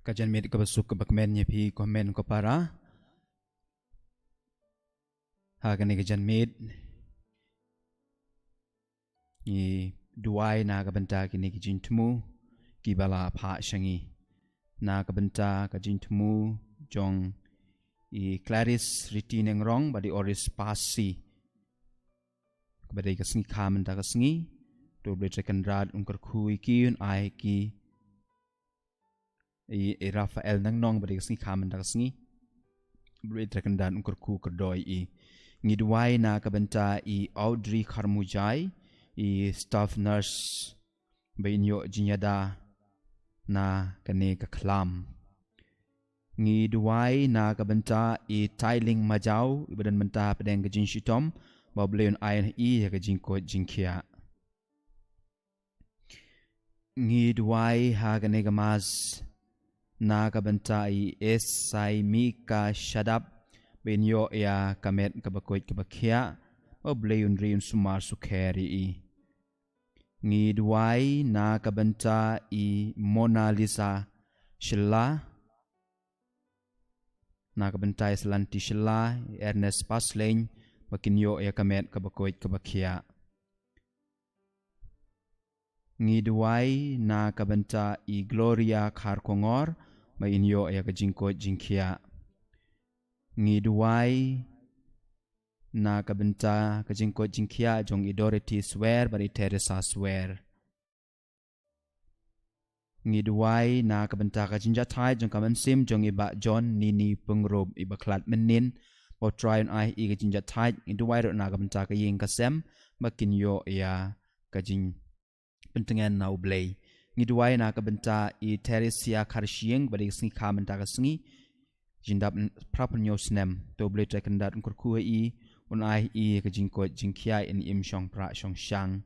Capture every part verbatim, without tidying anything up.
Ka janmiet kaba suk kaba kmen ïa phi ko hynmen ko para. Ha kane ka janmiet ngi duwai na ka bynta kine ki jingthmu kiba la phah sha ngi. Na ka bynta ka jingthmu jong i Clarice Riti Nengrong bad i Oris Pasi. Kaba dei ka sngi kha mynta ka sngi. To U Blei Trai Kynrad un kyrkhu ïa ki, un ai ïa ki i, i Raphael Nangnong ba dei ka sngi kha mynta ka sngi. U Blei Trai Kynrad un kyrkhu kyrdoh ïa i. Ngi duwai na ka bynta i Audrey Kharmujai, i staff nurse ba in ïoh jingïada na kane ka khlam. Ngi duwai na ka bynta i Tailing Majaw, iba don mynta hapdeng ka jingshitom, ba U Blei un ai ïa i ïa ka jingkoit jingkhiah. Ngi duwai ha kane ka mass na ka bynta i Esai Mika Shadap, ba in ïoh ïa ka met kaba koit kaba khiah, ba U Blei un ri un sumar sukher ïa i. Ngi duwai na ka bynta i Mona Lisa Shylla, na ka bynta i Salanti Shylla, i Ernest Paslein, ba kin ïoh ïa ka met kaba koit kaba khiah. Ngi duwai na ka bynta i Gloria Kharkongor, ba in ïoh ïa ka jingkoit jingkhiah. Ngi duwai na ka bynta ka jingkoit jingkhiah jong i Dorothy Swer bad i Teresa Swer. Ngi duwai na ka bynta ka jingjahthait jong ka mynsiem jong i Bah John Nini Pyngrope, iba khlad mynnin, ba U Trai un ai ïa i ka jingjahthait. Ngi duwai ruh na ka bynta ka ïing ka sem, ba kin ïoh ïa ka jingpyntngen na U Blei. Ngi duwai na ka bynta i Theresia Kharshiing, ba dei ka sngi kha mynta ka sngi, jingdap n-, phra phew hynñiew snem. To U Blei Trai Kynrad un kyrkhu ïa i, un ai ïa i ka jingkoit jingkhiah, in im shong prah shong shang.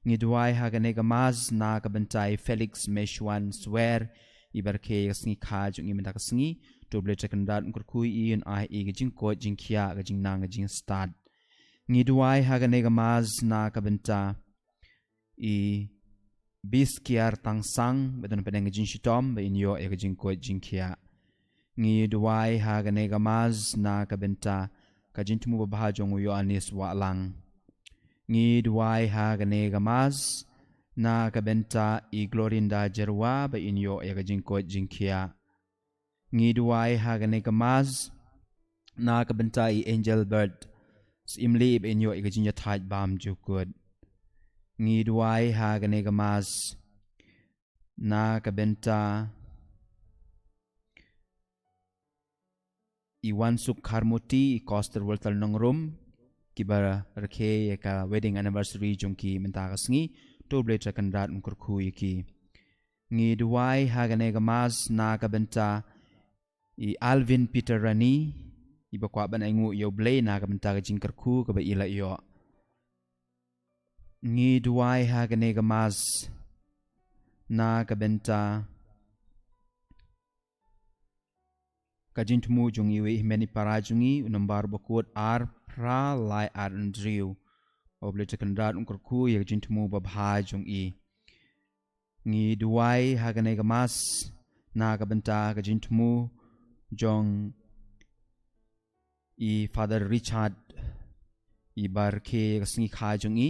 Ngi duwai ha kane ka mass na ka bynta i Felix Meshwan Swer, iba rakhe ïa ka sngi kha jong i mynta ka sngi. To U Blei Trai Kynrad un kyrkhu ïa i, un ai ïa i ka jingkoit jingkhiah, ka jingnang, ka jingstad. Ngi duwai ha kane ka mass na ka bynta i Biskiar Tangsang, ba don hapdeng ka jingshitom, ba in ïoh ïa ka jingkoit jingkhiah. Ngi duwai ha kane ka mass na ka bynta ka jingthmu babha jong u Ïoannis Wahlang. Ngi duwai ha kane ka mass na ka bynta i Glorinda Jyrwa, ba in ïoh ïa ka jingkoit jingkhiah. Ngi duwai ha kane ka mass na ka bynta i Angel Bird Syiemlieh, ba in ïoh ïa ka jingjahthait bymjukut. Ngi duwai ha kane ka mass na ka bynta i Wansuk Kharmuti, i Koster Walter Nongrum, kiba rakhe ïa ka wedding anniversary jong ki mynta ka sngi. To U Blei Trai Kynrad un kyrkhu ïa ki. Ngi duwai ha kane ka mass na ka bynta i Alvin Peter Rani, iba kwah ban ainguh ïa U Blei na ka bynta ka jingkyrkhu kaba i la ïoh. Ngi duwai ha kane ka mass na ka bynta ka jingthmu jong iwei i hynmen i para jong ngi, u nombar bakut ar phra lai ar hynriew. Ba U Blei Trai Kynrad un kyrkhu ïa ka jingthmu babha jong i. Ngi duwai ha kane ka mass na ka bynta ka jingthmu jong i Father Richard, iba rakhe ïa ka sngi kha jong i,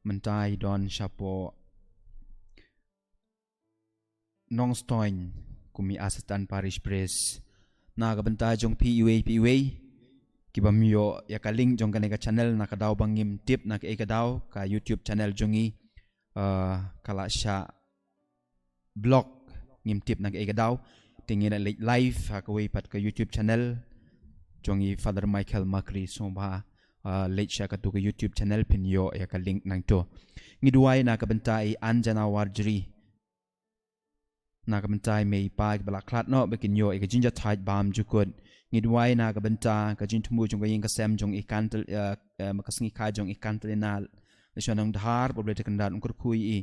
mynta i don shapoh Nongstoiñ kum i Assistant Parish Priest. Na ka bynta jong phi iwei pa iwei kibym ïoh ïa ka link jong kane ka channel, na ka daw ba ngim tip na kaei ka daw ka YouTube channel jong ngi, ah, ka la shah block, ngim tip na kaei ka daw. Te ngin ïa leit live ha kawei pat ka YouTube channel jong i Father Michael Makri. Sngewbha, ah, leit sha katu ka YouTube channel, phin ïoh ïa ka link nangto. Ngi duwai na ka bynta i Anjana Warjri. Na ka bynta i mei i pa kiba la khlad noh, ba kin ïoh ïa ka jingjahthait bymjukut. Ngi duwai na ka bynta ka jingthmu jong ka ïing ka sem jong i Kantel, eh, eh, ka sngi kha jong i Kantelina Lashwa Nongdhar, ba U Blei Trai Kynrad un kyrkhu ïa i.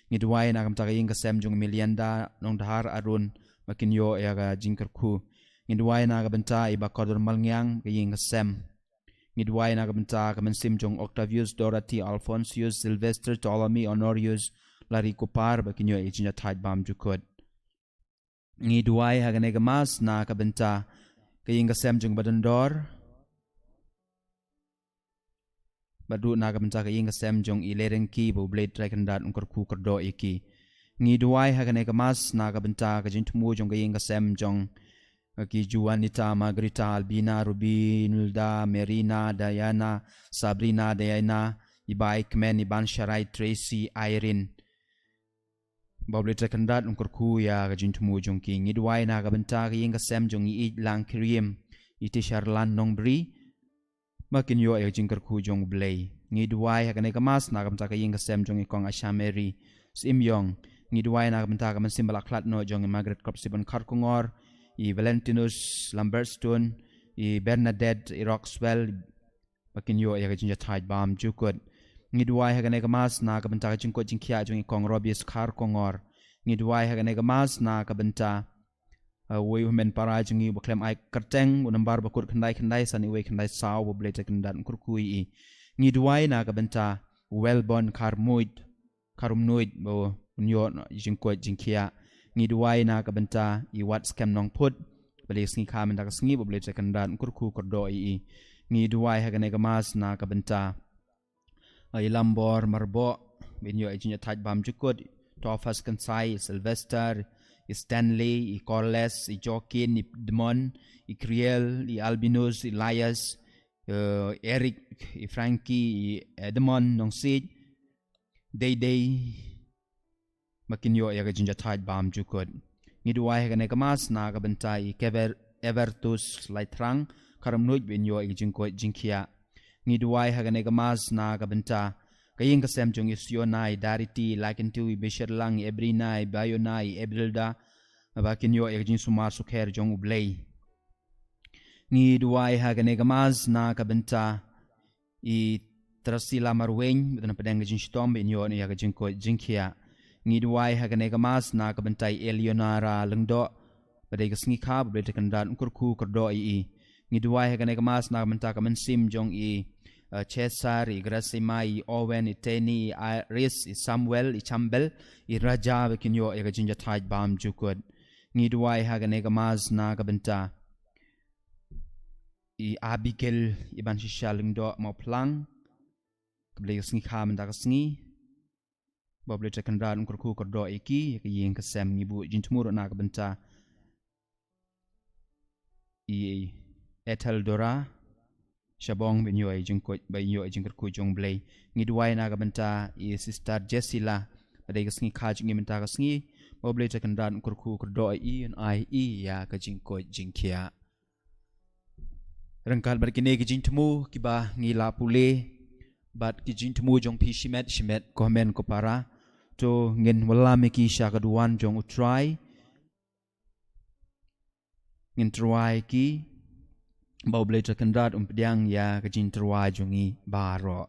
Ngi duwai na ka bynta ka ïing ka sem jong i Melianda Nongdhar Arun, ba kin ïoh ïa ka jingkyrkhu. Ngi duwai na ka bynta i Bah Kordor Malngiang, ka ïing ka sem. Ngi duwai na ka bynta ka mynsiem jong Octavius, Dorothy, Alphonsius, Sylvester, Ptolemy, Honorius, Larry Kupar, ba kin ïoh ïa ka jingjahthait bymjukut. Ngi duwai ha kane ka Mass na ka bynta ka ïing ka sem jong ba don dor, bad ruh na ka bynta ka ïing ka sem jong i Lerengki, ba U Blei Trai Kynrad un kyrkhu kyrdoh ïa ki. Ngi duwai ha kane ka Mass na ka bynta ka jingthmu jong ka ïing ka sem jong ki Juanita, Margarita, Albina, Ruby, Nilda, Merina, Diana, Sabrina, Diana, i Bai Kmen, i Ban Sharai, Tracy, Irene. Ba U Blei Trai Kynrad un kyrkhu ïa ka jingthmu jong ki. Ngi duwai na ka bynta ka ïing ka sem jong i Ïeit Lang Kyriem, i Tisharlan Nongbri, ba kin ïoh ïa ka jingkyrkhu jong U Blei. Ngi duwai ha kane ka Mass na ka bynta ka ïing ka sem jong i Kong Asha Mary Syiemiong. Ngi duwai na ka bynta ka mynsiem ba la khlad noh jong i Margaret Kropsibon Kharkongor, i Valentinus Lambertstone, i Bernadette, i Roxwell, ba kin ïoh ïa ka jingjahthait bymjukut. Ngi duwai ha kane ka Mass na ka bynta ka jingkoit jingkhiah jong i Kong Robius Kharkongor. Ngi duwai ha kane ka Mass na ka bynta, uh, uwei u hynmen para jong ngi uba khlem ai kyrteng, u nambar ba kut khyndai khyndai san uwei khyndai saw, ba U Blei Trai Kynrad un kyrkhu ïa i. Ngi duwai na ka bynta u Welbon Kharmuid, Kharumnuid, ba un ïoh jingkoit jingkhiah. Ngi duwai na ka bynta i Wat Skhem Nongphut, ba dei ka sngi kha mynta ka sngi, ba U Blei Trai Kynrad un kyrkhu kyrdoh ïa i. Ngi duwai ha kane ka Mass na ka bynta, uh, i Lambor Marboh, ba in ïoh ïa ka jingjahthait bymjukut, Tophas Kynsai, i Sylvester, i Stanley, i Corles, i Joaquin, i Edmond, i Kriel, i Albinus, i Elias, uh, Eric, i Frankie, i Edmond Nongsiej, Dei Dei, ba kin ïoh ïa ka jingjahthait bymjukut. Ngi duwai ha kane ka Mass na ka bynta i Kever-, Evertus Laithrang, Kharumnuid, ba in ïoh ïa ka jingkoit jingkhiah. Ngi duwai ha kane ka Mass na ka bynta ka ïing ka sem jong i Siona, i Darity, i Lakintu, i Bishar Lang, i Ebrina, i Bayona, i Ebrilda, ba kin ïoh ïa ka jingsumar sukher jong U Blei. Ngi duwai ha kane ka Mass na ka bynta i Trasila Marwein, ba don hapdeng ka jingshitom, ba in ïoh ïa ka jingkoit jingkhiah. Ngi duwai ha kane ka Mass na ka bynta i Eleonora Lyngdoh, ba dei ka sngi kha, ba U Blei Trai Kynrad un kyrkhu kyrdoh ïa i. Ngi duwai ha kane ka Mass na ka bynta ka mynsiem jong i, uh, Cesar, i Gracima, i Owen, i Teni, i Iris, i Samuel, i Chambel, i Raja, ba kin ïoh ïa ka jingjahthait bymjukut. Ngi duwai ha kane ka Mass na ka bynta i Abigail, i Banshisha Lyngdoh Mawphlang, kaba dei ka sngi kha mynta ka sngi, ba U Blei Trai Kynrad un kyrkhu kyrdoh ïa ki, ïa ka ïing ka sem. Ngi buh jingthmu ruh na ka bynta i Ethel Dora Shabong, ba in ïoh ïa ka jingkoit, ba in ïoh ïa ka jingkyrkhu jong U Blei. Ngi duwai na ka bynta i Sister Jessila, ba dei ka sngi kha jong i mynta ka sngi, ba U Blei Trai Kynrad un kyrkhu kyrdoh ïa i, un ai ïa i ïa ka jingkoit jingkhiah. Ryngkat bad kine ki jingthmu kiba ngi la pule, bad ki jingthmu jong phi shimet shimet, ko hynmen ko para, to ngin wallam ïa ki sha ka duwan jong U Trai. Ngin tyrwa ïa ki, ba U Blei Trai Kynrad un pdiang ïa ka jingtyrwa jong ngi baroh.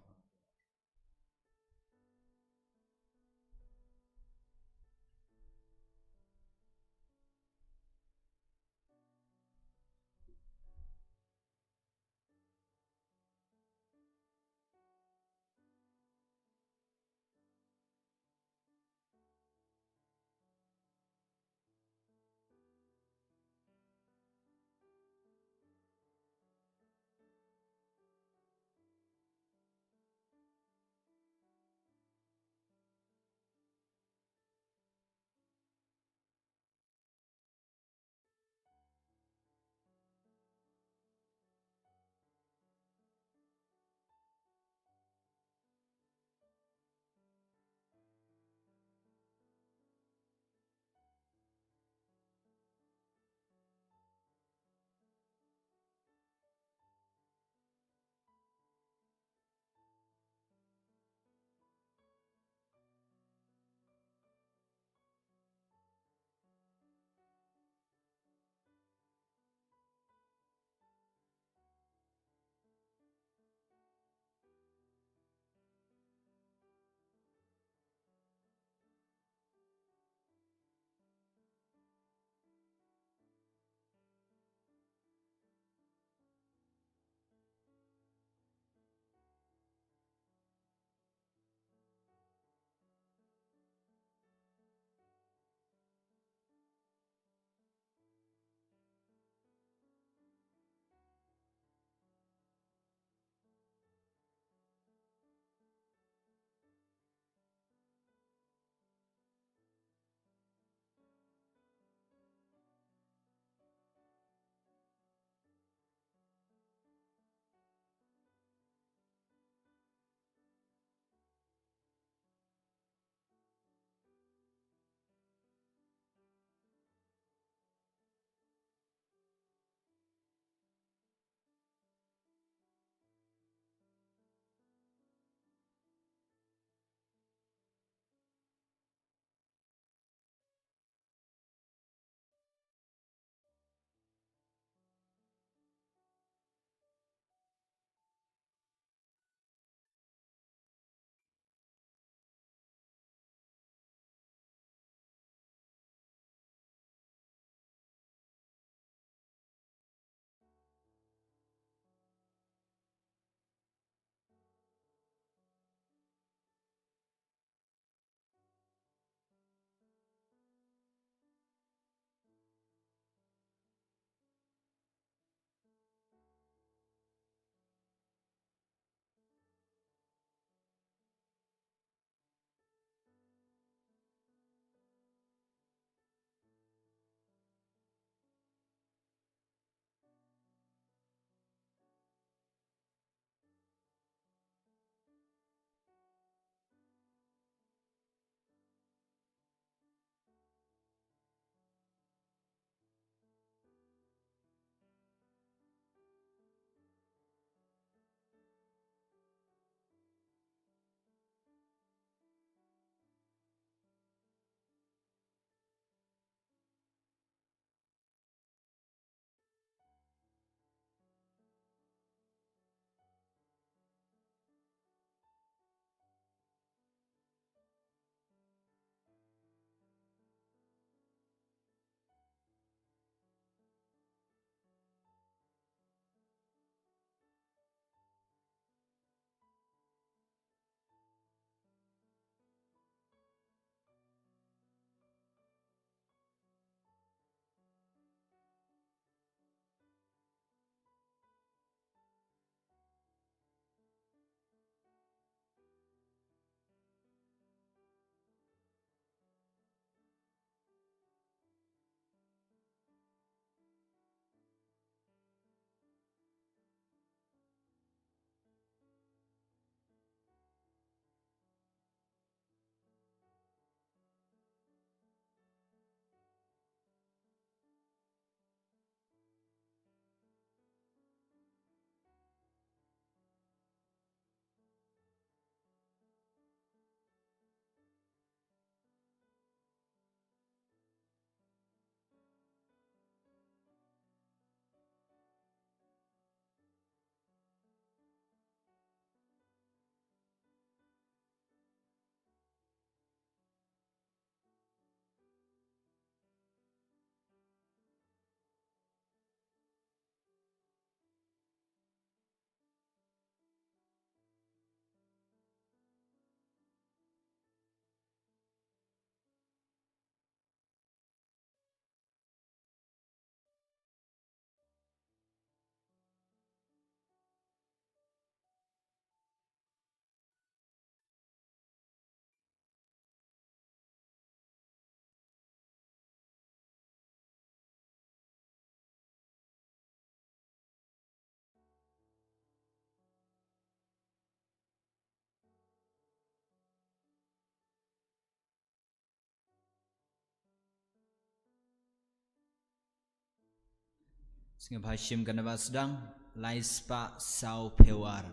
Sngewbha shim ka naba sdang, lai spah saw phew ar.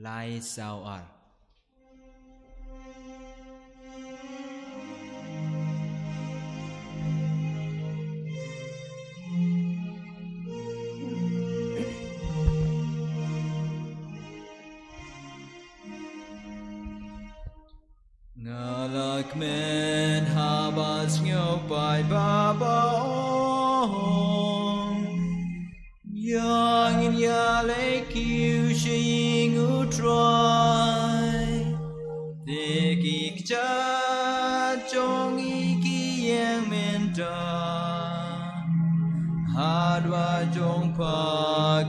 Lai saw ar. Nga la kmen haba sngewbha ba ba ong. Ïa ngin ïaleh kiew sha ïing U Trai. Te ki kjat jong ngi ki ïeng mynta. Hadwa jong pha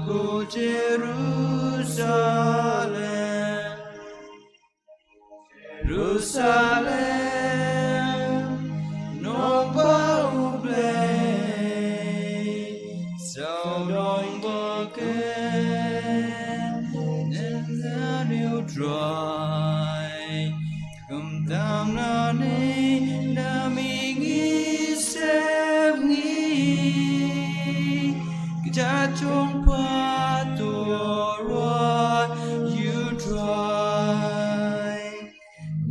ko Jerusalem. Jerusalem, nongpah U Blei, sawdong ba kmen, ngan ïa U Trai, khamtam nangne, na mihngi sepngi, ka jong pha to rwai U Trai.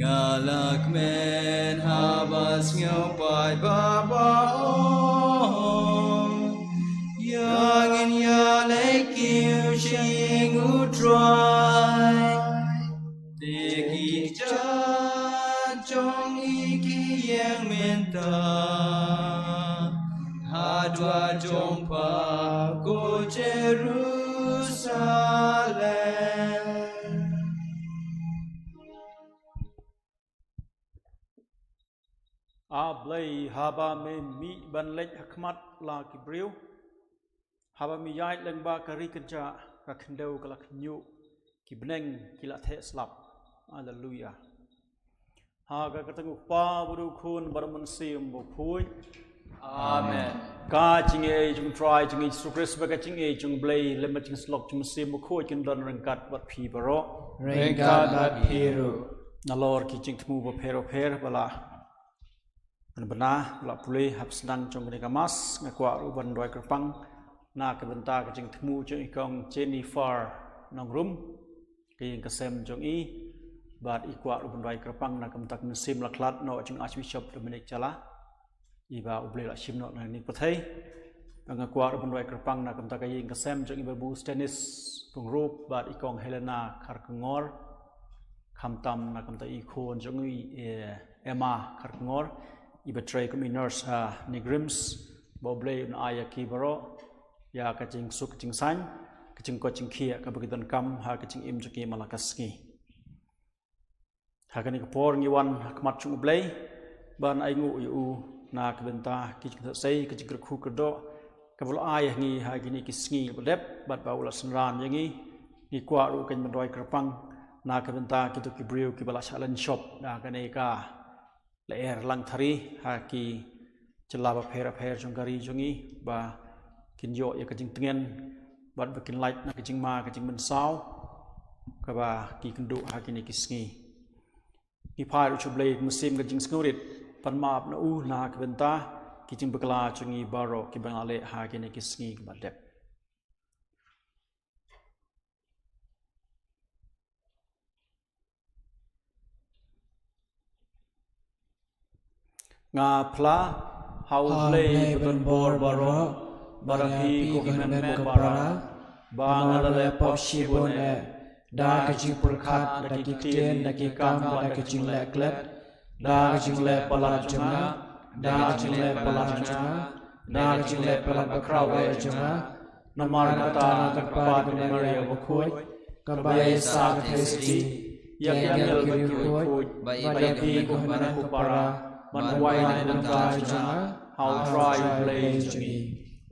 Nga la kmen haba sngewbha ba ba ong. Ïa ngin ïaleh kiew sha ïing U Trai. Te ki kjat jong ngi ki ïeng mynta. Hadwa jong pha ko Jerusalem. A Blei, haba me mih ban leit ha khmat la ki briew, haba me ïaid lyngba ka ri kynjah, ka khyndew ka la khynñiuh, ki bneng ki la theh slap. Haleluya. Ha ka kyrteng U Kpa, bad U Khun, bad U Mynsiem Bakhuid. Amen. Ka jingaiei jong U Trai jong ngi Jisu Khrist bad ka jingaiei jong U Blei lem bad ka jingïasyllok jong U Mynsiem Bakhuid kin don ryngkat bad phi baroh. Ryngkat bad phi ruh. Nalor ki jingthmu bapher bapher ba la pynbna, ba la pule hapdeng jong kane ka Mass, nga kwah ruh ban duwai kyrpang na ka bynta ka jingthmu jong i Kong Jennifer Nongrum, ka ïing ka sem jong i, bad i kwah ruh ban duwai kyrpang na ka bynta ka mynsiem la khlad noh jong Archbishop Dominic Jala, iba U Blei la shim noh na kane ka pyrthei. Bad nga kwah ruh ban duwai kyrpang na ka bynta ka ïing ka sem jong i Babu Stanis Pyngrope bad i Kong Helena Kharkongor, khamtam na ka bynta i khun jong i, eh, Emma Kharkongor, iba trei kum i nurse ha NEIGRIHMS, ba U Blei un ai ïa ki baroh ïa ka jingsuk jingsaiñ, ka jingkoit jingkhiah kaba ki donkam ha ka jingim jong ki man la ka sngi. Ha kane ka por ngi wan ha khmat jong U Blei ban ainguh ïa u na ka bynta ki jingthoh sei, ka jingkyrkhu kyrdoh kaba u la ai ha ngi ha kine ki sngi ba dep bad ba u la synran ïa ngi. Ngi kwah ruh ban duwai kyrpang na ka bynta kito ki briew kiba la shah lynshop da kane ka lyer langthari ha ki jylla bapher bapher jong ka ri jong ngi, ba kin ïoh ïa ka jingtngen bad ba kin lait na ka jingma ka jingmynsaw kaba ki kynduh ha kine ki sngi. Ngi phai ruh sha U Blei, mynsiem ka jingsngewrit, ban map na u na ka bynta ki jingbakla jong ngi baroh kiba ngi la leh ha kine ki sngi kiba dep. Nga phla ha U Blei badonbor baroh, bad ha phi ko hynmen ko para, ba nga la leh pop shibun eh, da ka jingpyrkhat, da ki ktien, da ki kam, bad da ka jingleh klet, da ka jingleh palat jong nga, da ka jingleh palat jong nga, da ka jingleh palat bakhraw eh jong nga, namar kata nga kyrpad ïa ka Maria bakhuid, kaba ïaisah kyrteng, ïa ki angel ki riewkhuid, bad ïa phi ko hynmen ko para, ban duwai na ka bynta jong nga ha U Trai U Blei jong ngi.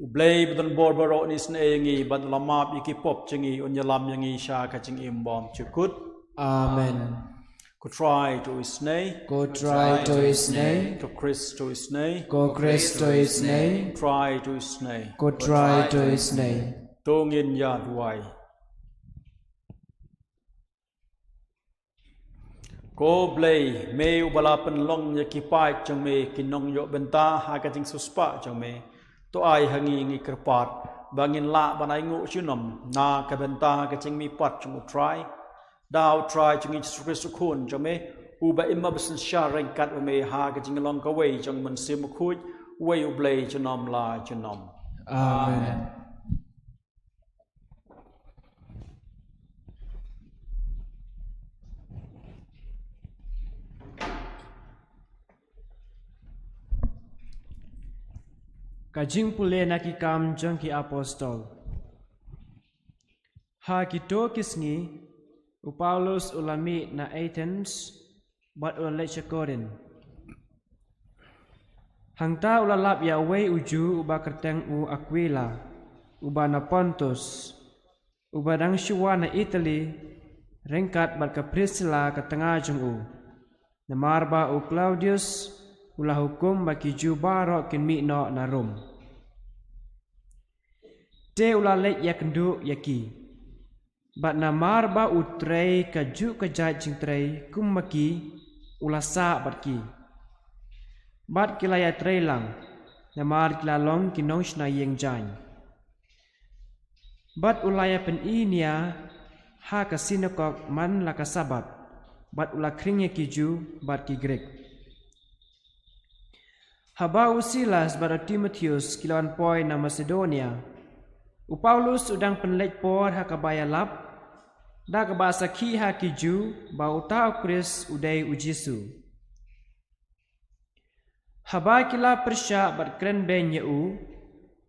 U Blei badonbor baroh un isynei ïa ngi, bad un la map ïa ki pop jong ngi, un ïalam ïa ngi sha ka jingim bymjukut. Amen. Ko Trai to isynei. Ko Trai to isynei. Ko Khrist to isynei. Ko Khrist to isynei. Ko Trai to isynei. Ko Trai to isynei. To ngin ïa duwai. Ko Blei, me uba la pynlong ïa ki paid jong me kin nang ïoh bynta ha ka jingsiewspah jong me. To ai ha ngi, ngi kyrpad, ba ngin lah ban ai nguh junom na ka bynta ka jingmihpat jong U Trai. Da U Trai jong ngi Jisu Khrist U Khun jong me, uba im bad synshar ryngkat bad me ha ka jinglong kawei jong U Mynsiem Bakhuid, uwei U Blei junom la junom. Amen. Ka jingpule na Ki Kam jong ki Apostol. Ha kito ki sngi, u Paulus u la mih na Athens, bad u la leit sha Korinth. Hangta u la lap ïa uwei u Jiw uba kyrteng u Akwila, uba na Pontus, uba dang shu wan na Itali, ryngkat bad ka Prisila ka tnga jong u. Namar ba u Klaudius u la hukum ba ki Jiw baroh kin mih noh na Rom. Te u la leit ïakynduh ïa ki. Bad namar ba u trei kajuh ka jait jingtrei kum ma ki, u la sah bad ki. Bad ki la ïatrei lang, namar ki la long ki nongshna ïing jaiñ. Bad u la ïapyni nia ha ka sinagog man la ka Sabbath, bad u la khring ïa ki Jiw bad ki Grik. Haba u Silas bad u Timotheus ki la wan poi na Masedonia, u Paulus u dang pynleit por ha kaba ïalap, da kaba sakhi ha ki Jiw ba uta u Khrist u dei u Jisu. Haba ki la pyrshah bad kren beiñ ïa u,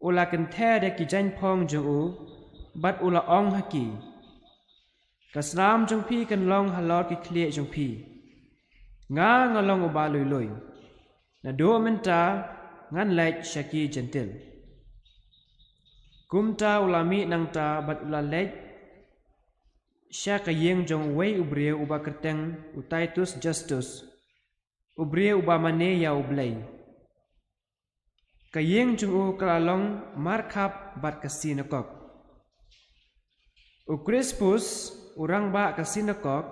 u la kynther ïa ki jaiñphong jong u, bad u la ong ha ki: Ka snam jong phi kan long halor ki khlieh jong phi. Nga nga long uba lui lui. Naduh mynta ngan leit sha ki Jentil. Kumta u la mih nangta bad u la leit sha ka ïing jong uwei u briew uba kyrteng u Titus Justus, u briew uba mane ïa U Blei. Ka ïing jong u ka la long markhap bad ka sinagog. U Krispus, u rangbah ka sinagog,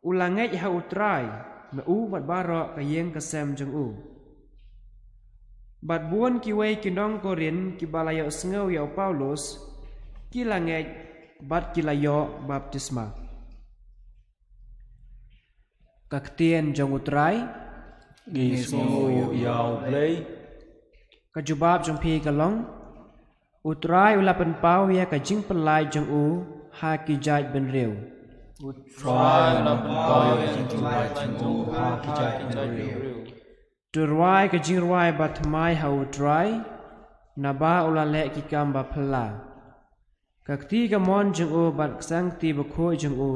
u la ngeit ha U Trai, na u bad baroh ka ïing ka sem jong u. Bad bun kiwei ki nong Korinth kiba la ïohsngew ïa u Paulus, ki la ngeit bad ki la ïoh baptisma. Ka ktien jong U Trai. Ngi sngewnguh ïa U Blei. Ka jubab jong phi ka long: U Trai u la pynpaw ïa ka jingpyllait jong u ha ki jaitbynriew. U Trai u la pynpaw ïa ka jingpyllait jong u ha ki jaitbynriew. To rwai ka jingrwai bathymmai ha U Trai, naba u la leh ki kam baphylla. Ka kti kamon jong u bad ka kti bakhuid jong u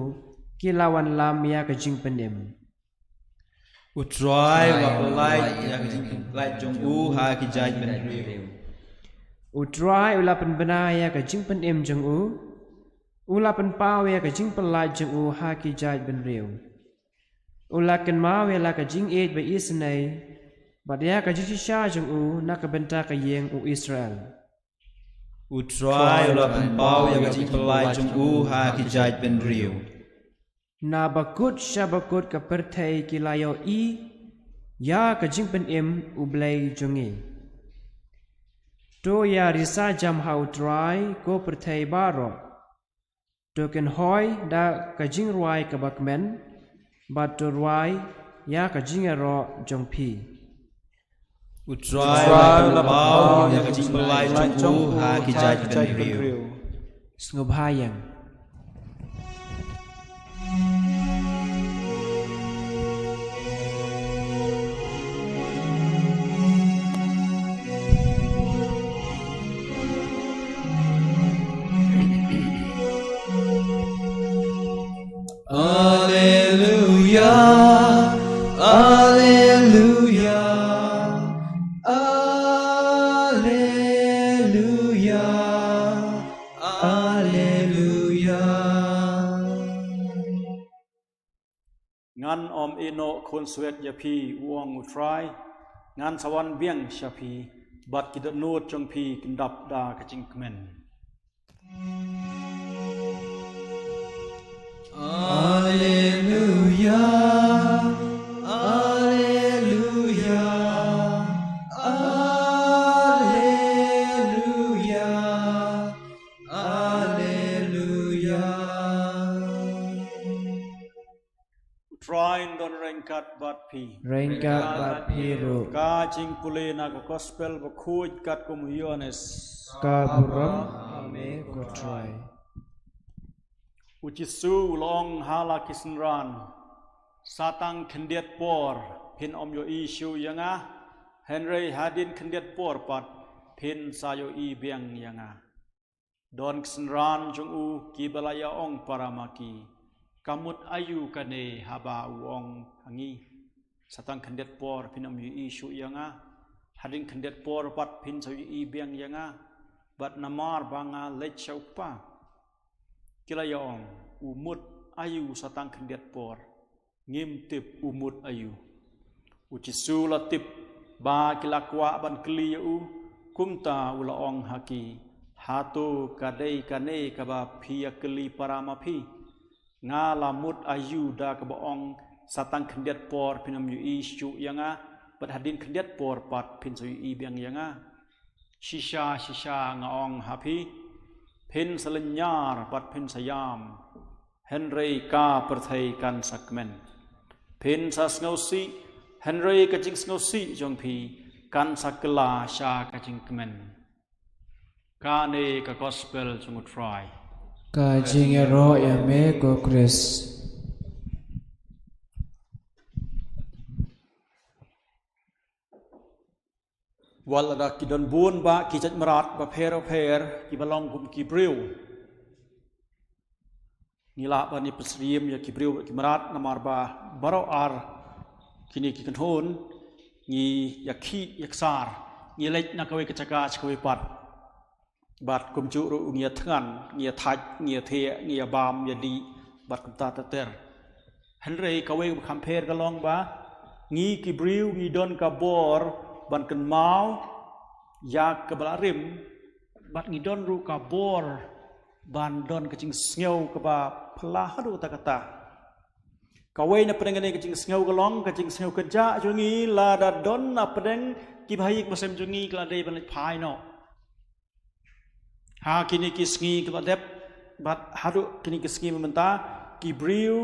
ki la wanlam ïa ka jingpynim. U Trai u la pynlait ïa ka jingpyllait jong u ha ki jaitbynriew. U Trai u la pynbna ïa ka jingpynim jong u. U la pynpaw ïa ka jingpyllait jong u ha ki jaitbynriew. U la kynmaw ïa la ka jingïeit ba isynei, bad ïa ka jingshisha jong u na ka bynta ka ïing u Israel. U Trai u la pynpaw ïa ka jingpyllait jong u ha ki jaitbynriew. Na bakut sha bakut ka pyrthei ki la ïohi ïa ka jingpynim U Blei jong ngi. To ïa risa jam ha U Trai ko pyrthei baroh. To kynhoi da ka jingrwai kaba kmen, bad to rwai ïa ka jingïaroh jong phi. U Trai u la pynpaw ïa ka jingpyllait jong u ha ki jaitbynriew. Sngewbha ïeng. Alleluia, alleluia, alleluia, alleluia. Ngan ym ïehnoh khunswet ïa phi, u ong U Trai, ngan sa wan biang sha phi, bad ki dohnud jong phi kin dap da ka jingkmen. Alleluia, alleluia, alleluia. Phi. Ryngkat bad phi ruh. Ka jingpule na ka Gospel bakhuid katkum u Ïoannis. Ka burom ha me ko Trai. U Jisu u la ong ha la ki synran, sa tang khyndiat por phin ym ïohi shuh ïa nga, hynrei hadien khyndiat por pat phin sa ïohi biang ïa nga. Don ki synran jong u kiba la ïa ong para ma ki, ka mut aïu kane haba u ong ha ngi, sa tang khyndiat por phin ym ïohi shuh ïa nga, hadien khyndiat por pat phin sa ïohi biang ïa nga, bad namar ba nga leit sha u Kpa? Ki la ïa ong, u mut aïu sa tang khyndiat por? Ngim tip u mut aïu. U Jisu u la tip ba ki la kwah ban kylli ïa u, kumta u la ong ha ki, hato ka dei kane kaba phi ïa kylli para ma phi? Nga la mut aïu da kaba ong, sa tang khyndiat por phin ym ïohi shuh ïa nga, bad hadien khyndiat por pat phin sa ïohi biang ïa nga? Shisha shisha nga ong ha phi, phin sa lynñiar bad phin sa ïam, hynrei ka pyrthei kan sa kmen. Phin sa sngewsih, hynrei ka jingsngewsih jong phi kan sa kylla sha ka jingkmen. Kane ka Gospel jong u Trai. Ka jingïaroh ïa me ko Khrist. Wat lada ki don bun bah ki jait mrad bapher bapher kiba long kum ki briew, ngi lah ban ïa pynsyriem ïa ki briew bad ki mrad namar ba baroh ar kine ki kynhun ngi ïa khih ïa ksar, ngi leit na kawei ka jaka sha kawei pat. Bad kumjuh ruh ngi ïa thngan, ngi ïa thait, ngi ïa thiah, ngi ïa bam, ïa dih, bad kumta ter ter. Hynrei kawei kaba kham pher ka long ba ngi ki briew ngi don ka bor ban kynmaw ïa kaba la rim, bad ngi don ruh ka bor ban don ka jingsngew kaba phylla haduh katta katta. Kawei na pdeng kane ka jingsngew ka long ka jingsngew kynjah jong ngi lada don na pdeng ki bahaïing bahasem jong ngi ki la dei ban leit phai noh. Ha kine ki sngi kiba la dep bad haduh kine ki sngi mynta, ki briew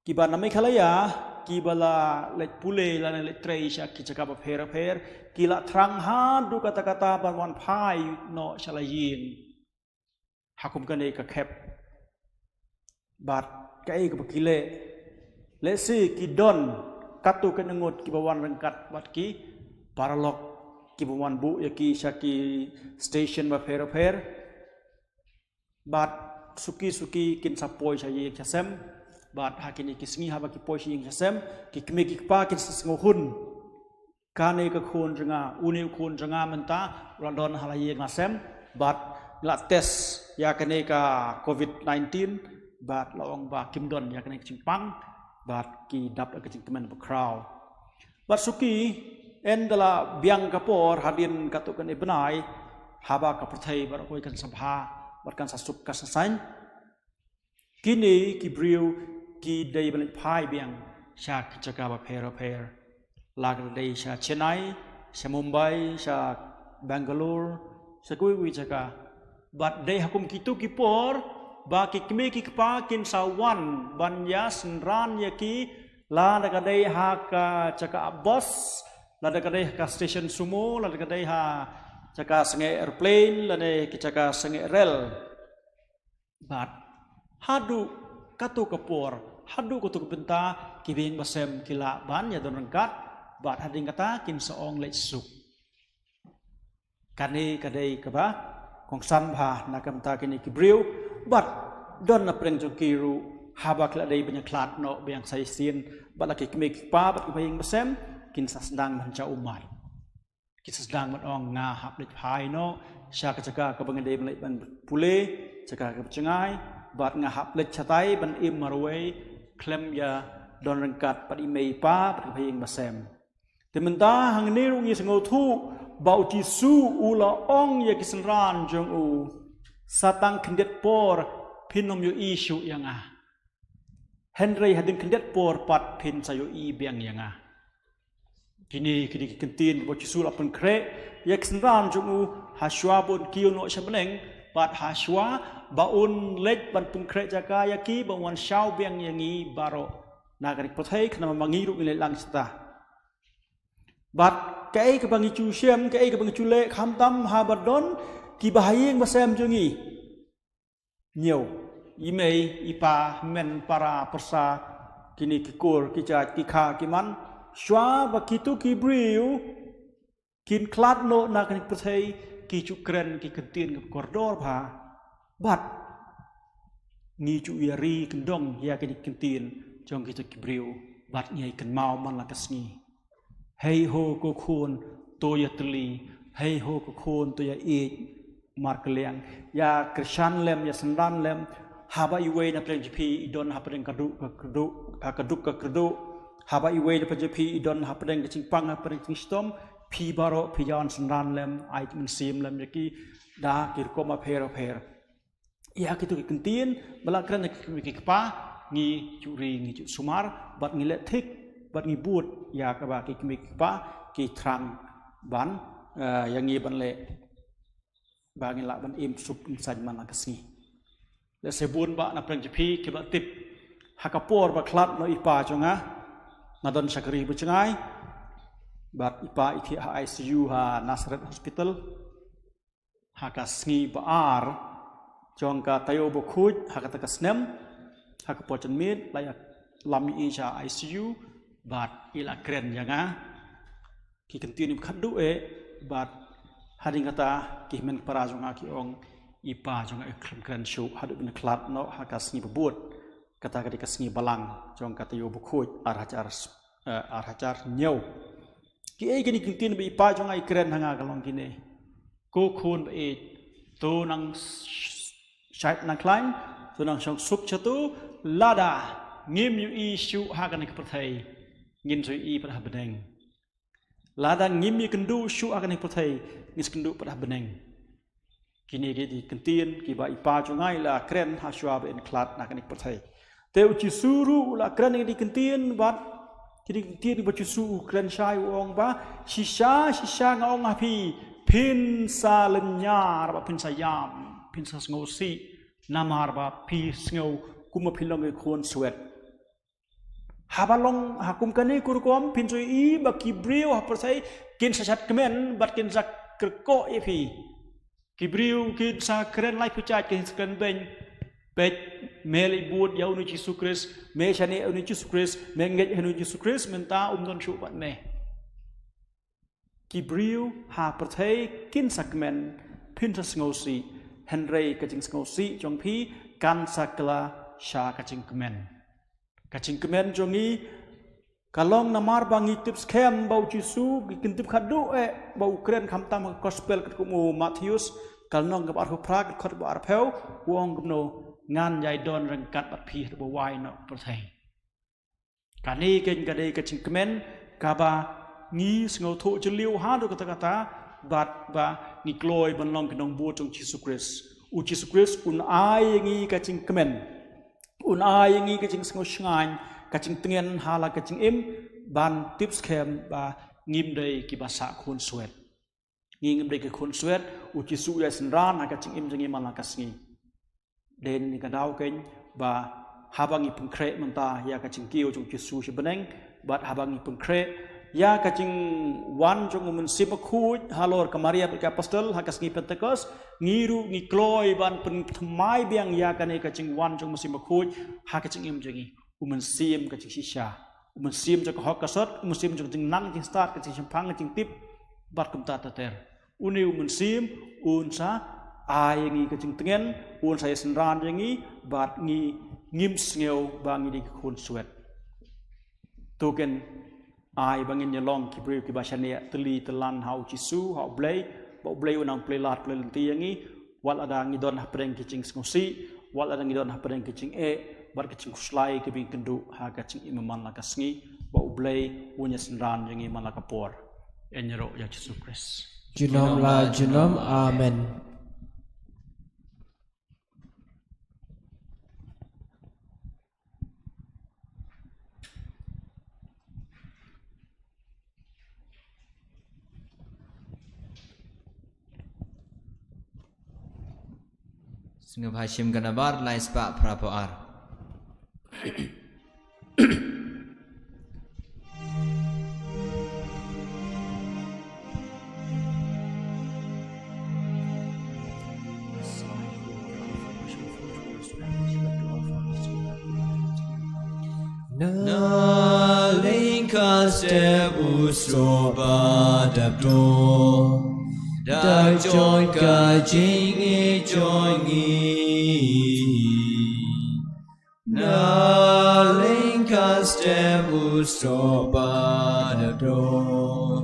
kiba na Meghalaya kiba la leit pule lane leit trei sha ki jaka bapher bapher, ki la thrang haduh katta katta ban wan phai noh sha la ïing ha kum kane ka khep. Bad kaei kaba ki leh, lehse ki don katto katne ngut kiba wan ryngkat bad ki paralok kiba wan buh ïa ki sha ki station bapher bapher. Bad suki suki kin sa poi sha ïing sha sem. Bad ha kine ki sngi haba ki poi sha ïing sha sem, ki kmie ki kpa kin sa sngewhun, kane ka khun jong nga, une u khun jong nga mynta u la don ha la ïing la sem, bad la test ïa kane ka covid nineteen, bad la ong ba kim don ïa kane ka jingpang, bad ki dap da ka jingkmen bakhraw. Bad suki, ynda la biang ka por hadien katto katne bnai, haba ka pyrthei baroh kawei kan sa bha bad kan sa suk kan sa saiñ, kine ki briew ki dei ban leit phai biang sha ki jaka bapher bapher. La ka dei sha Chennai, sha Mumbai, sha Bangalore, sha kiwei kiwei jaka. Bad dei ha kum kito ki por ba ki kmie ki kpa kin sa wan ban ïa synran ïa ki, lada ka dei ha ka jaka bus, lada ka dei ha ka station sumo, lada ka dei ha jaka sangeh aeroplane lane ki jaka sangeh rel. Bad haduh katto ka por, haduh katto ka bynta, ki bahaïing bahasem ki lah ban ïa don ryngkat, bad hadien kata kin sa ong leit suk. Kane ka dei kaba kongsan bha na ka bynta kine ki briew, bad don na pdeng jong ki ruh haba ki la dei ban ïa khlad noh biang sa shisien, bad la ki kmie ki kpa bad ki bahaïing bahasem kin sa sdang ban sha ummat. Ki sa sdang ban ong nga hap leit phai noh sha ka jaka kaba nga dei ban leit ban pule, jaka kaba jngai, bad nga hap leit shatai ban im marwei khlem ïa don ryngkat bad i mei i pa bad ki bahaïing bahasem. Te mynta hangne ruh ngi sngewthuh ba u Jisu u la ong ïa ki synran jong u, sa tang khyndiat por phin ym ïohi shuh ïa nga, hynrei hadien khyndiat por pat phin sa ïohi biang ïa nga. Kine, kine ki kyntien ba u Jisu u la pynkhreh ïa ki synran jong u ha shuwa ba un kiew noh sha bneng, bad ha shuwa ba un leit ban pynkhreh jaka ïa ki, ba un wan shaw biang ïa ngi baroh. Na kane ka pyrthei khnang ba ma ngi ruh ngin leit lang shata. Bad kaei kaba ngi ju shem, kaei kaba ngi ju leh, khamtam haba don kiba ha ïing ba sem jong ngi. Ñiew, i mei, i pa, men, para, pyrsa, kine ki kur, ki jait, ki kha, ki man, shuwa ba kito ki briew kin khlad noh na kane ka pyrthei, ki ju kren ki kyntien kaba kordor bha. Bad ngi ju ïa ri kyndong ïa kine ki kyntien jong kito ki briew. Bad ngi ai kynmaw man la ka sngi. Hei ho ko khun, to ïa tylli. Hei ho ko khun, to ïa ïeit markylliang. Ïa kyrshan lem, ïa synran lem. Haba iwei na pdeng jong phi i don hapdeng ka duk ka kyrduh, ha ka duk ka kyrduh. Haba iwei na pdeng jong phi i don hapdeng ka jingpang, hapdeng ka jingshitom. Phi baroh phi ïa wan synran lem, ai mynsiem lem ïa ki da ki rukom bapher bapher. Ïa kito ki kyntien ba la kren na ki kmie ki kpa, ngi ju ri, ngi ju sumar, bad ngi leh thik, bad ngi bud ïa kaba ki kmie ki kpa ki thrang ban, eh, ïa ngi ban leh, ba ngin lah ban im suk im saiñ man la ka sngi. Lehse bun bah na pdeng jong phi kiba tip, ha ka por ba khlad noh i pa jong nga, nga don sha ka ri ba jngai, bad i pa i thiah ha I C U ha Nazareth Hospital. Ha ka sngi ba ar jong ka taïew bakhuid, ha kata ka snem, ha ka por janmiet, la ïa lam ïa i sha I C U, bad i la kren ïa nga ki kyntien ba khatduh eh, bad hadien kata ki hynmen para jong nga ki ong, i pa jong nga i khlem kren shuh haduh ban khlad noh ha ka sngi ba bud. Kata ka dei ka sngi Balang jong ka taïew bakhuid, ar hajar, eh, ar hajar hynñiew. Kiei kine ki kyntien ba i pa jong nga i kren ha nga ka long kine: Ko khun ba ïeit, to nang sh-, shait nang khlaiñ, to nang shong suk shato, lada ngim ïohi shuh ha kane ka pyrthei, ngin sa ïohi pat ha bneng. Lada ngim ïakynduh shuh ha kane ka pyrthei, ngin sa kynduh pat ha bneng. Kine ki dei ki kyntien kiba i pa jong nga i la kren ha shuwa ba in khlad na kane ka pyrthei. Te u Jisu ruh u la kren ïa kine ki kyntien, bad kine ki kyntien ba u Jisu u kren shai, u ong ba, shisha shisha nga ong ha phi, phin sa lynñiar bad phin sa ïam, phin sa sngewsih, namar ba phi sngew kumba phi long ki khun swet. Haba long ha kum kane ka rukom, phin sa ïohi ba ki briew ha pyrthei kin sa shad kmen bad kin sa kyrkhu ïa phi. Ki briew kin sa kren lai pyrshah, kin sa kren beiñ. Peit, me leit bud ïa une u Jisu Khrist, me shaniah ïa une u Jisu Khrist, me ngeit ïa une u Jisu Khrist, mynta um don shuh bad me. Ki briew ha pyrthei kin sa kmen, phin sa sngewsih, hynrei ka jingsngewsih jong phi kan sa kylla sha ka jingkmen. Ka jingkmen jong ngi ka long namar ba ngi tip skhem ba u Jisu, ngi kyntip khatduh eh ba u kren khamtam ha ka gospel katkum u Mathaios, ka lynnong kaba arphew phra, ka dkhot kaba arphew, u ong kumno: Ngan ïai don ryngkat bad phi haduh ba wai noh pyrthei. Kane keiñ ka dei ka jingkmen kaba ngi sngewthuh jylliew haduh katta katta, bad ba ngi kloi ban long ki nongbud jong u Jisu Khrist. U Jisu Khrist un ai ïa ngi ka jingkmen, un ai ïa ngi ka jingsngewshngaiñ, ka jingtngen ha la ka jingim, ban tip skhem ba ngim dei kiba sah khun swet. Ngi ngim dei ki khun swet, u Jisu u ïai synran ha ka jingim jong ngi man la ka sngi. Dei na kane ka daw keiñ ba haba ngi pynkhreh mynta ïa ka jingkiew jong u Jisu sha bneng, bad haba ngi pynkhreh ïa ka jingwan jong u Mynsiem Bakhuid halor ka Maria bad ki apostol ha ka sngi Pentekost, ngi ruh ngi kloi ban pynthymmai biang ïa kane ka jingwan jong u Mynsiem Bakhuid ha ka jingim jong ngi. U Mynsiem ka jingshisha, u Mynsiem jong ka hok ka sot, u Mynsiem jong ka jingnang jingstad, ka jingshemphang, ka jingtip, bad kumta ter ter. Une u Mynsiem un sa ai ïa ngi ka jingtngen, un sa ïasynran ïa ngi, bad ngi ngim sngew ba ngi dei ki khun swet. To kin ai ba ngin ïa long ki briew kiba shaniah, tylli tylan ha u Jisu, ha u Blei, ba u Blei un nang plie lad plie lynti ïa ngi, wat lada ngi don hapdeng ki jingsngewsih, wat lada ngi don hapdeng ki jingeh bad ki jingkhuslai kiba ngi kynduh ha ka jingim man la ka sngi, ba u Blei un ïasynran ïa ngi man la ka por. Ïaroh ïa u Jisu Khrist. Junom la junom. Amen. Sngewbha shim ka nabar lai spah phra phew ar. step u stroh ba dap dor. Dak jong ka jingïeit jong ngi. Na lyngkar step u stroh ba dap dor.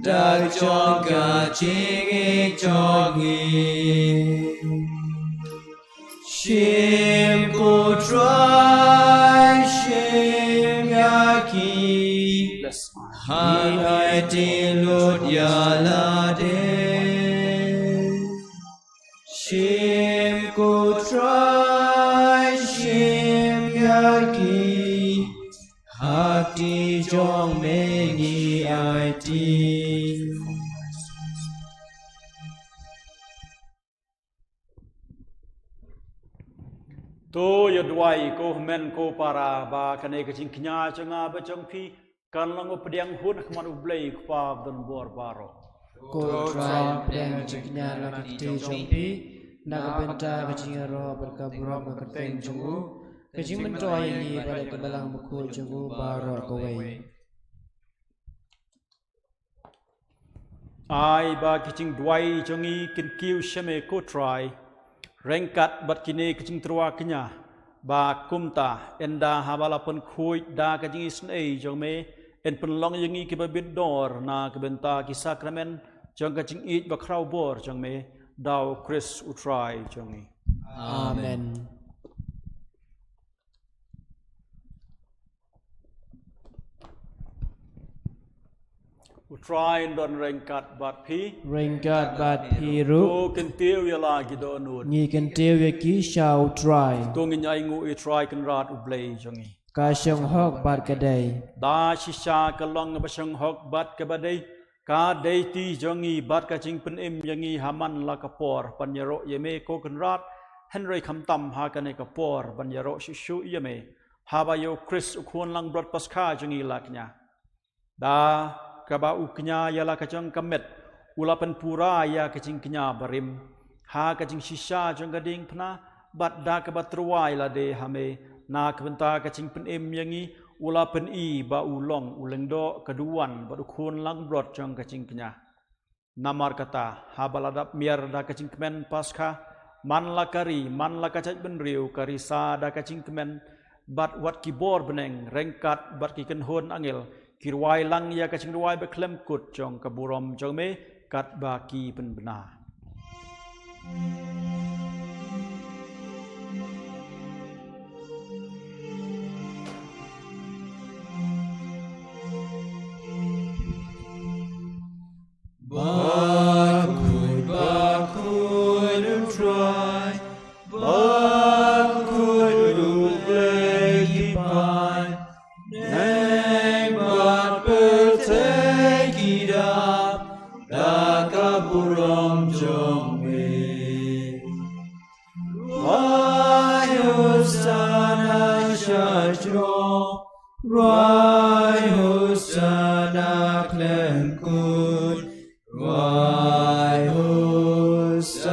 Dak jong ka jingïeit jong ngi. Shim ko Trai, shim ïa ki. Hap ïa ki lut ïa lade. Shim ko Trai, shim ïa ki. Ha kti jong me ngi aiti. To ïa duwai ko hynmen ko para ba kane ka jingkñia jong nga bad jong phi kan long u pdiang hun ha khmat u Blei u Kpa badonbor baroh. Ko Trai, pdiang jingkñia la ka kti jong phi na ka bynta ka jingïaroh bad ka burom ka kyrteng jong u, ka jingmyntoi ïa ngi bad ïa ka Balang Bakhuid jong u baroh kawei. Ai ba ki jingduwai jong ngi kin kiew sha me ko Trai ryngkat bad kine ki jingtyrwa kñia, ba kumta ynda haba la pynkhuid da ka jingisynei jong me yn pynlong ïa ngi kiba bit dor na ka bynta ki sakramen jong ka jingïeit bakhraw bor jong me, da u Khrist u Trai jong ngi. Amen. U Trai un don ryngkat bad phi. Ryngkat bad phi ruh. To kyntiew ïa la ki dohnud. Ngi kyntiew ïa ki sha u Trai. To ngin ainguh ïa u Trai Kynrad u Blei jong ngi. Ka shong hok bad ka dei. Da shisha ka long kaba shong hok bad kaba dei. Ka dei kti jong ngi bad ka jingpynim ïa ngi ha man la ka por ban ïaroh ïa me ko Kynrad, hynrei khamtam ha kane ka por ban ïaroh shuh shuh ïa me, haba ïa u Khrist u khun langbrot Paskha jong ngi la kñia. Da kaba u kñia ïa la ka jong ka met, u la pynpura ïa ka jingkñia barim ha ka jingshisha jong ka diengphna, bad da kaba tyrwa ïa lade ha me na ka bynta ka jingpynim ïa ngi, u la pyni ba u long u lyngdoh, ka duwan bad u khun langbrot jong ka jingkñia. Namar kata, haba la dap miar da ka jingkmen Paskha, man la ka ri, man la ka jaitbynriew, ka risa da ka jingkmen, bad wat ki bor bneng ryngkat bad ki kynhun angel ki rwai lang ïa ka jingrwai bakhlem kut jong ka burom jong me, katba ki pynbna. Bakhuid, bakhuid u Trai, bakhuid u Blei ki paid, neng bad pyrthei ki dap da ka burom jong me. Rwai Hosana sha throne, rwai Hosana khlem kut, rwai Hosana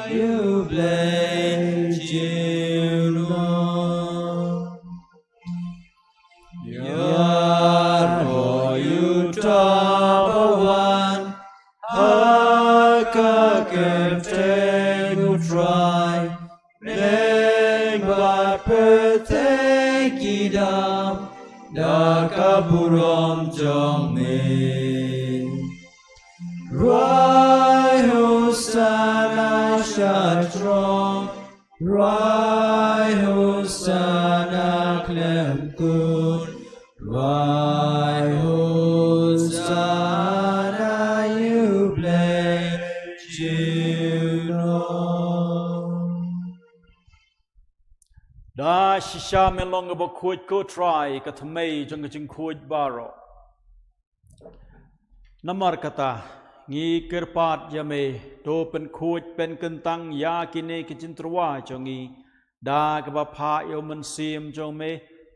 ïa u Blei jong ngi. Ïaroh ïa uta uba wan ha ka kyrteng u Trai, neng bad pyrthei ki dap da ka burom jong me. Rwai Hosana sha throne, rwai Hosana khlem kut, rwai Hosana ïa u Blei jong ngi. Da shisha me long kaba khuid ko Trai, ka thymmei jong ka jingkhuid baroh. Namar kata, ngi kyrpad ïa me, to pynkhuid pynkyntang ïa kine ki jingtyrwa jong ngi da kaba phah ïa u Mynsiem jong me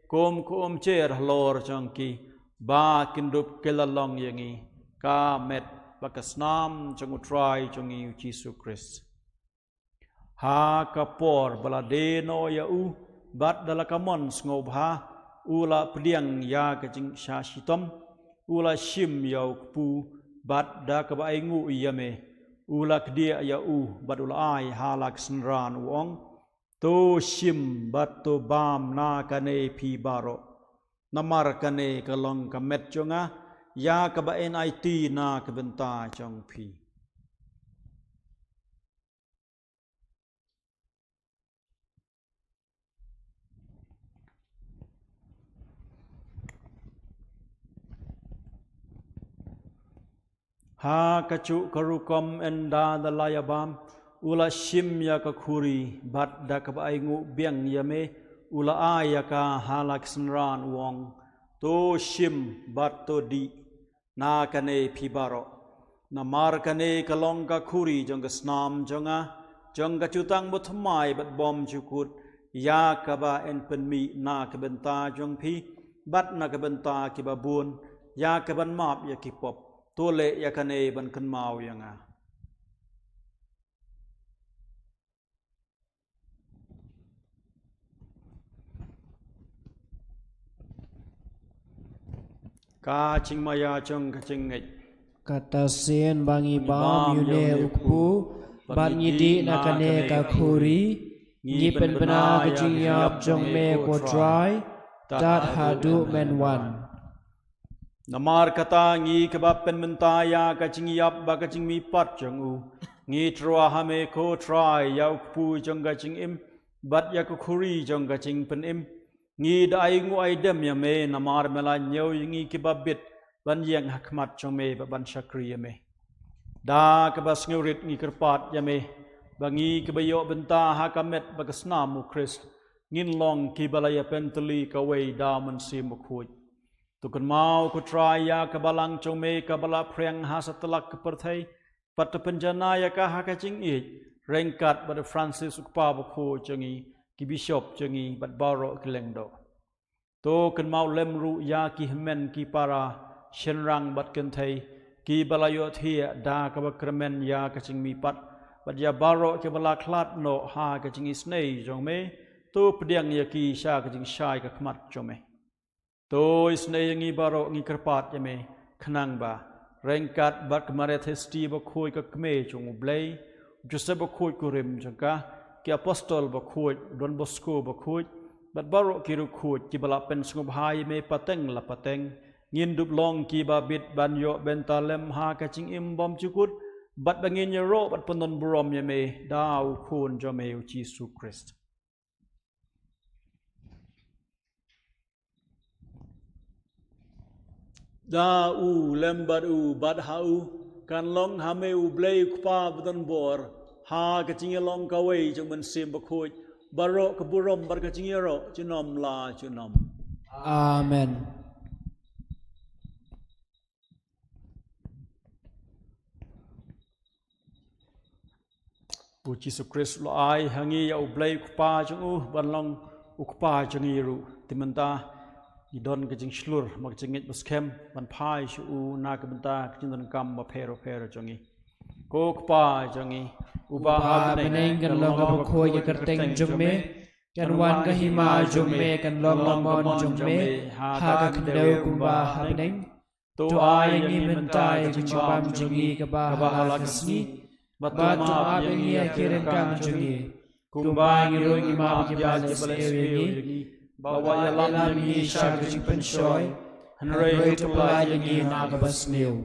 kum ka umjer halor jong ki, ba kin dup kylla long ïa ngi ka met bad ka snam jong u Trai jong ngi u Jisu Khrist. Ha ka por ba la die noh ïa u, bad da la ka mon sngewbha, u la pdiang ïa ka jingshah shitom, u la shim ïa u kpu, bad da kaba ainguh ïa me, u la kdiah ïa u, bad u la ai ha la ka synran, u ong: To shim bad to bam na kane phi baroh. Namar kane ka long ka met jong nga, ïa kaba yn aiti na ka bynta jong phi. Ha kajuh ka rukom ynda da la ïa bam, u la shim ïa ka khuri, bad da kaba ainguh biang ïa me, u la ai ïa ka ha la ka synran, u ong: To shim bad to dih na kane phi baroh. Namar kane ka long ka khuri jong ka snam jong nga, jong ka jutang bathymmai bad bymjukut, ïa kaba yn pynmih na ka bynta jong phi bad na ka bynta kiba bun, ïa kaban map ïa ki pop. To leh ïa kane ban kynmaw ïa nga. Ka jingmaïa jong ka jingngeit. Kata shisien ba ngi bam ïa une u kpu, bad ngi dih na kane ka khuri, ngi pynbna ka jingïap jong me, ko Trai, tad haduh men wan. Namar kata, ngi kiba pynmynta ïa ka jingïap bad ka jingmihpat jong u, ngi tyrwa ha me, ko Trai, ïa u kpu jong ka jingim bad ïa ka khuri jong ka jingpynim. Ngi da ainguh aidem ïa me, namar me la ñiew ïa ngi kiba bit ban ïeng ha khmat jong me bad ban shakri ïa me. Da kaba sngewrit ngi kyrpad ïa me, ba ngi kiba ïoh bynta ha ka met bad ka snam u Khrist, ngin long kiba la ïapyntylli kawei da u Mynsiem Bakhuid. To kynmaw, ko Trai, ïa ka balang jong me kaba la phriang ha satlak ka pyrthei, bad to pynjanai ïa ka ha ka jingïeit, ryngkat bad u Francis u kpa bakhuid jong ngi, ki bishop jong ngi, bad baroh ki lyngdoh. To kynmaw lem ruh ïa ki hynmen ki para, shynrang bad kynthei, kiba la ïohthiah da kaba kyrmen ïa ka jingmihpat, bad ïa baroh kiba la khlad noh ha ka jingisynei jong me, to pdiang ïa ki sha ka jingshai ka khmat jong me. To isynei ïa ngi baroh, ngi kyrpad ïa me, khnang ba ryngkat bad ka Maria Theisotti bakhuid, ka kmie jong u Blei, u Joseph bakhuid kurim jong ka, ki apostol bakhuid, u Don Bosco bakhuid, bad baroh ki riewkhuid kiba la pynsngewbha ïa me pateng la pateng, ngin dup long kiba bit ban ïoh bynta lem ha ka jingim bymjukut, bad ba ngin ïaroh bad pyndonburom ïa me da u Khun jong me, u Jisu Khrist. Da u, lem bad u, bad ha u, kan long ha me, u Blei u Kpa badonbor, ha ka jingïalong kawei jong u Mynsiem Bakhuid, baroh ka burom bad ka jingïaroh junom la junom. Amen. U Jisu Khrist u la ai ha ngi ïa u Blei u Kpa jong u, ban long u Kpa jong ngi ruh. Te mynta ngi don ka jingshlur, bad ka jingngeit baskhem, ban phai sha u na ka bynta ka jingdonkam bapher bapher jong ngi. Ko Kpa jong ngi, uba ha bneng, kan long kaba khuid ka kyrteng jong me, kan wan ka hima jong me, kan long ka mon jong me, ha ka khyndew kumba ha bneng. To ai ïa ngi mynta ïa ka jingbam jong ngi kaba ha la ka sngi. Bad to map ïa ngi ïa ki ryngkang jong ngi, kumba ngi ruh ngi map ïa kiba la sniew ïa ngi. Bad wat ïalam ïa ngi sha ka jingpynshoi, hynrei to pyllait ïa ngi na kaba sniew.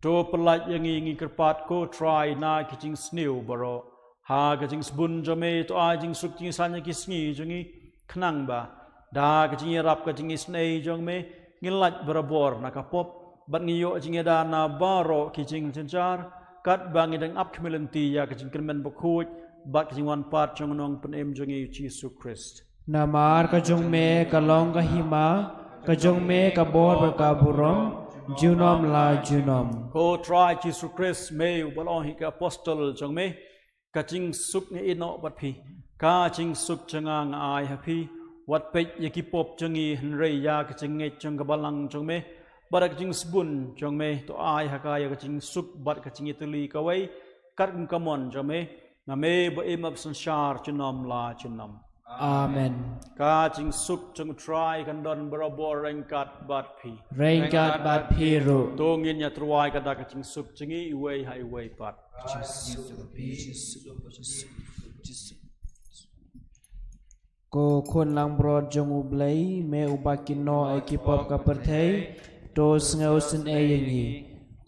To pyllait ïa ngi, ngi kyrpad, ko Trai, na ki jingsniew baroh, ha ka jingsbun jong me, to ai jingsuk jingïasaid ha ki sngi jong ngi, khnang ba da ka jingïarap ka jingisynei jong me, ngin lait barabor na ka pop, bad ngin ïoh jingïada na baroh ki jingjynjar, katba ngi dang ap khmih lynti ïa ka jingkyrmen bakhuid bad ka jingwan pat jong u Nongpynim jong ngi, u Jisu Khrist. Namar ka jong me ka long ka hima, ka jong me ka bor bad ka burom, junom la junom. Ko Trai Jisu Khrist, me uba la ong ha ki apostol jong me, ka jingsuk nga ïehnoh noh bad phi, ka jingsuk jong nga nga ai ha phi. Wat peit ïa ki pop jong ngi, hynrei ïa ka jingngeit jong ka balang jong me, bad ka jingsbun jong me, to ai ha ka ïa ka jingsuk bad ka jingïatylli kawei, katkum ka mon jong me, na me ba im bad synshar junom la junom. Amen. Ka jingsuk jong U Trai kan don barabor ryngkat bad phi. Ryngkat bad phi ruh. To ngin ïa tyrwa ïa ka da ka jingsuk jong ngi iwei ha iwei pat. Ko khun langbrot jong U Blei, me uba kynnoh ïa ki pop ka pyrthei, to sngewsynei ïa ngi.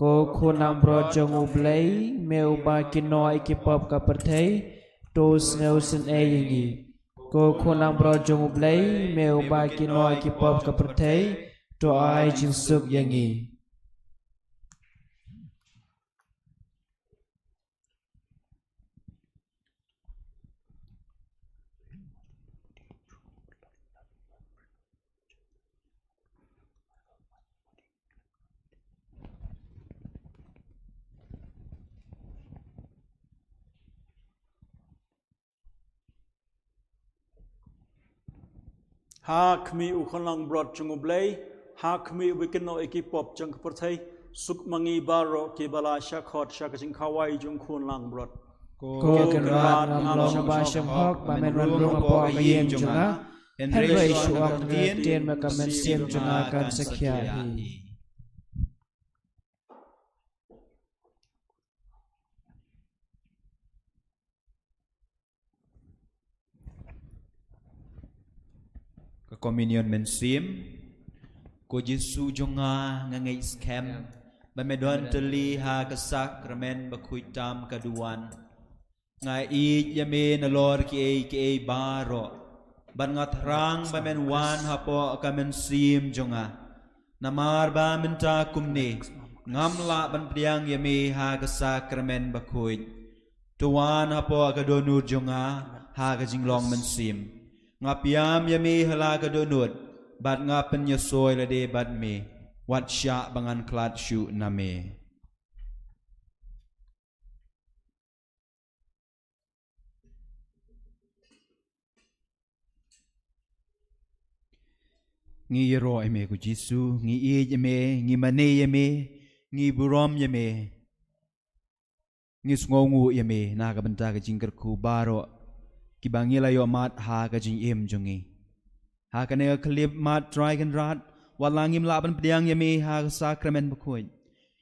Ko khun langbrot jong U Blei, me uba kynnoh ïa ki pop ka pyrthei, to sngewsynei ïa ngi. Ko khun langbrot jong U Blei, me uba kynnoh ïa ki pop ka pyrthei, to ai jingsuk ïa ngi. Ha khmih u khun langbrot jong U Blei, ha khmih uba kynnoh ïa ki pop jong ka pyrthei, suk ma ngi baroh kiba la shah khot sha ka jingkhawai jong u khun langbrot. Ko Kynrad, ngam long ba shem hok ba men wan rung hapoh ka ïing jong nga, hynrei shu ong ktien, ba ka mynsiem jong nga kan sakhia hi. Ka Communion Mynsiem. Ko Jisu jong nga, nga ngeit skhem ba me don tylli ha ka Sakramen Bakhuid tam ka duwan. Nga ïeit ïa me nalor kiei kiei baroh, bad nga thrang ba men wan hapoh ka mynsiem jong nga. Namar ba mynta kumne ngam lah ban pdiang ïa me ha ka Sakramen Bakhuid. To wan hapoh ka dohnud jong nga ha ka jinglong mynsiem. Nga pdiang ïa me ha la ka dohnud, bad nga pynïasoh lade bad me, wat shah ba ngan khlad shuh na me. Ngi ïaroh ïa me ko Jisu, ngi ïeit ïa me, ngi mane ïa me, ngi burom ïa me. Ngi sngewnguh ïa me na ka bynta ka jingkyrkhu baroh kiba ngi la ïoh mad ha ka jingim jong ngi. Ha kane ka khyllipmat Trai Kynrad, wat la ngim lah ban pdiang ïa me ha ka Sakramen Bakhuid,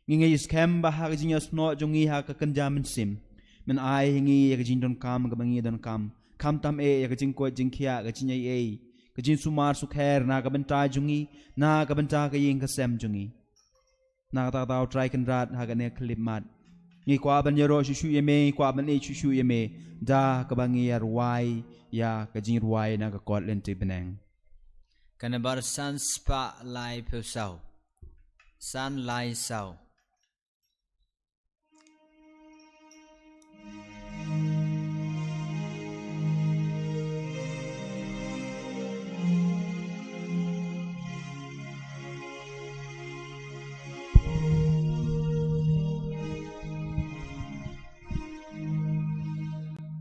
ngi ngeit skhem ba ha ka jingïasnoh jong ngi ha ka kynja mynsiem, men ai ïa ngi ïa ka jingdonkam kaba ngi donkam, khamtam eh ïa ka jingkoit jingkhiah, ka jingaiei, ka jingsumar sukher na ka bynta jong ngi, na ka bynta ka ïing ka sem jong ngi. Na kata ka daw Trai Kynrad, ha kane ka khyllipmat ngi kwah ban ïaroh shuh shuh ïa me, ngi kwah ban ïeit shuh shuh ïa me da kaba ngi ïa rwai ïa ka jingrwai na ka kot lynti bneng. Ka nambar san spah laiphew saw. San lai saw.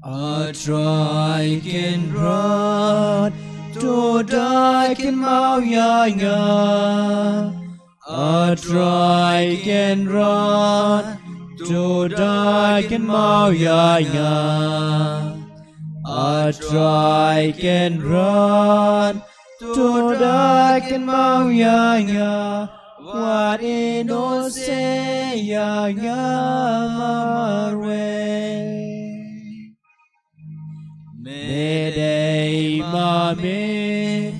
A Trai Kynrad, to da kynmaw ïa nga. A Trai Kynrad, to da kynmaw ïa nga. A Trai Kynrad, to da kynmaw ïa nga. Wat ïehnoh seh ïa nga marwei. Me dei ma me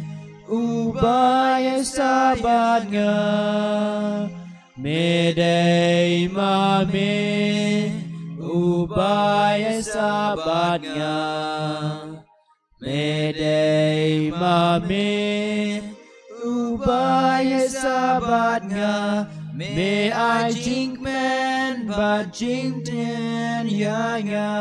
uba ïaishah bad nga. Me dei ma me uba ïaishah bad nga. Me dei ma me uba ïaishah bad nga. Me ai jingkmen bad jingtien ïa nga.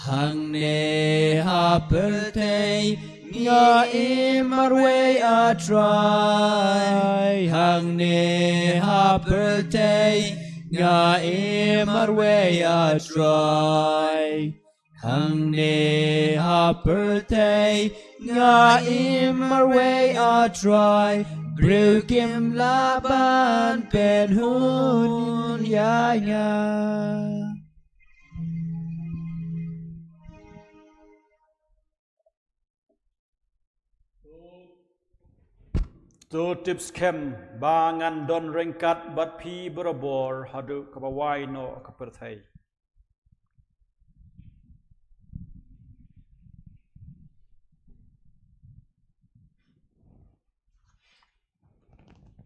Hangne ha pyrthei nga im marwei, A Trai. Hangne ha pyrthei nga im marwei, A Trai. Hangne ha pyrthei nga im marwei, A Trai. Briew kim lah ban pynhun ïa nga. To tip skhem ba ngan don ryngkat bad phi barabor haduh kaba wai noh ka pyrthei.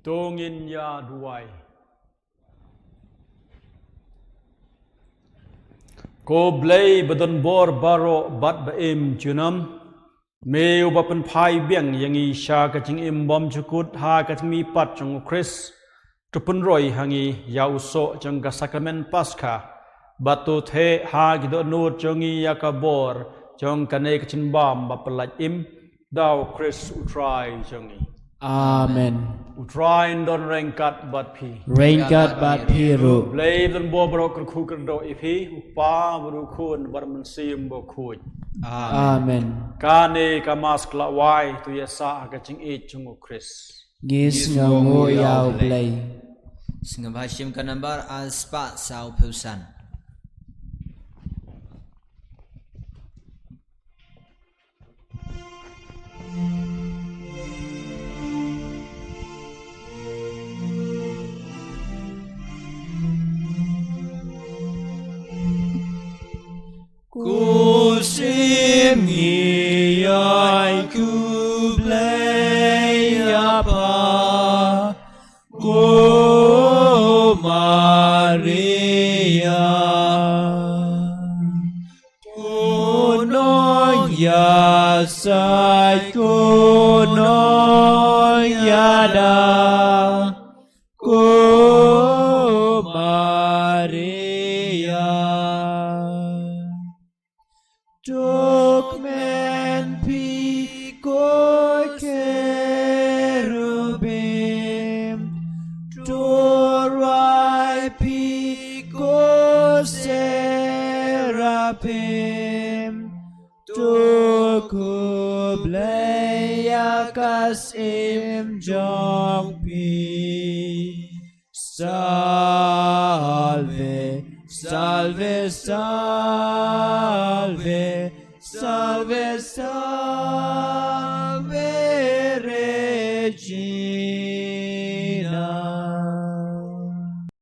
To ngin ïa duwai. Ko Blei ba don bor baroh bad ba im junom, me uba pynphai biang ïa ngi sha ka jingim bymjukut ha ka jingmihpat jong u Khrist, to pynroi ha ngi ïa u soh jong ka sakramen Paskha, bad to theh ha ki dohnud jong ngi ïa ka bor jong kane ka jingbam ba pyllait im, da u Khrist u Trai jong ngi. Amen. U Trai un don ryngkat bad phi. Ryngkat bad phi ruh. Blei don bor baroh kyrkhu kyrdoh ïa phi, u Kpa bad u Khun bad u Mynsiem Bakhuid. Amen. Kane ka Mass ka la wai, to ïa sah ha ka jingïeit jong u Khrist. Ngi sngewnguh ïa u Blei. Sngewbha shim ka nambar ar spah saw phew san. Ko Syiem ngi ïai khublei ïa pha, ko Maria. Ko nongïasaid, ko nongïada, ko Maria. To kmen phi ko cherubim, to rwai phi ko seraphim, to khublei ïa ka Syiem jong phi. Salve, salve, salve, salve, salve.